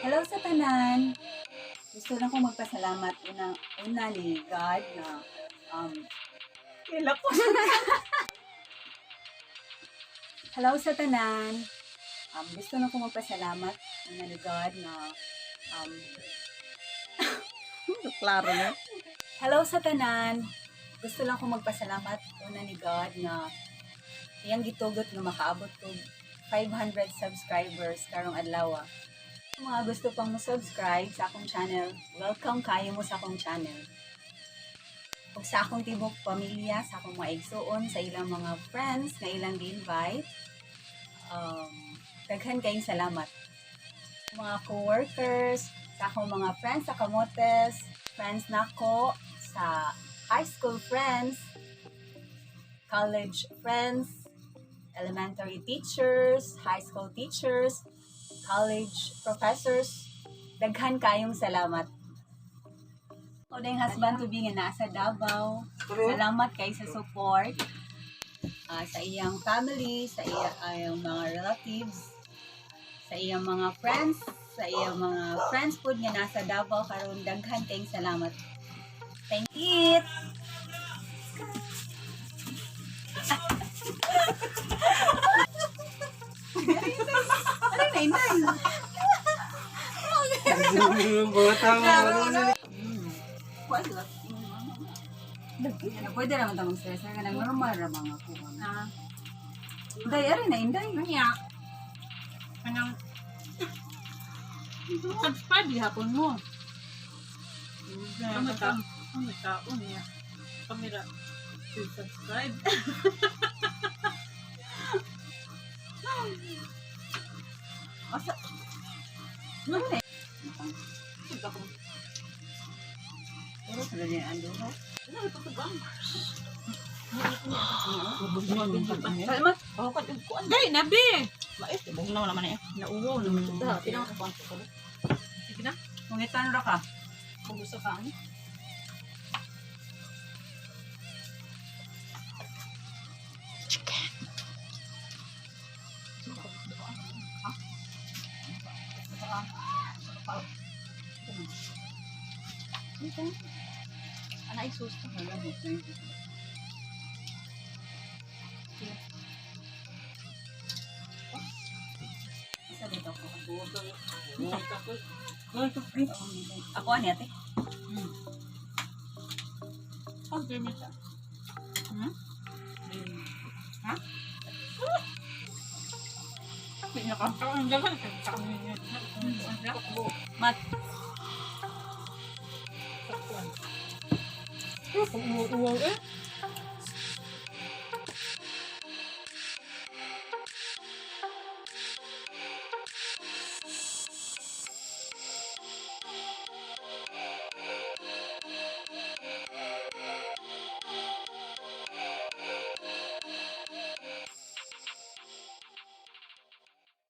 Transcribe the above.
Hello sa tanan. Gusto lang ko magpasalamat una una ni God na Kila ko. Hello sa tanan. Gusto lang ko magpasalamat una ni God na Klaro na. Hello sa tanan. Gusto lang ko magpasalamat una ni God na iyang gitugot nga makaabot ko 500 subscribers karong adlaw. Kung mga gusto pang mo subscribe sa akong channel, welcome kayo mo sa akong channel. Ug sa akong tibok pamilya, sa akong mga igsuon, sa ilang mga friends na ilang gi-invite, daghan kayong salamat. Mga coworkers, sa akong mga friends sa Camotes, friends nako sa high school friends, college friends, elementary teachers, high school teachers, college professors, daghan kayong salamat. Ako na yung husband to be nga nasa Davao. Salamat kay sa support sa iyang family, sa iyang mga relatives, sa iyang mga friends, sa iyang mga friends pod nga nasa Davao karon. Daghan kayong salamat. Thank you. Ano na inay? Mga tao. Kuan ba? Ano, pwede naman tamang stress. Nga nang normal ra mga kuha. Na. Inday, ari na, inday. Kanya. Kanang subscribe gihapon mo. Kami ta, kami tao niya. Kamera. Subscribe. Asa? Ano na? Pero sa ganyan ang duha. Salamat. Dai, nabi. Bugnaw naman eh. Nauwaw naman ito. Sige na. Mungitan ra ka. Kung gusto ka, ano? Ana ay sauce to. Isa dito ko. Ako ani ate. Oh, gamit siya. Hmm? Ha? Pinakakaon dapat Mat. Uwaw eh.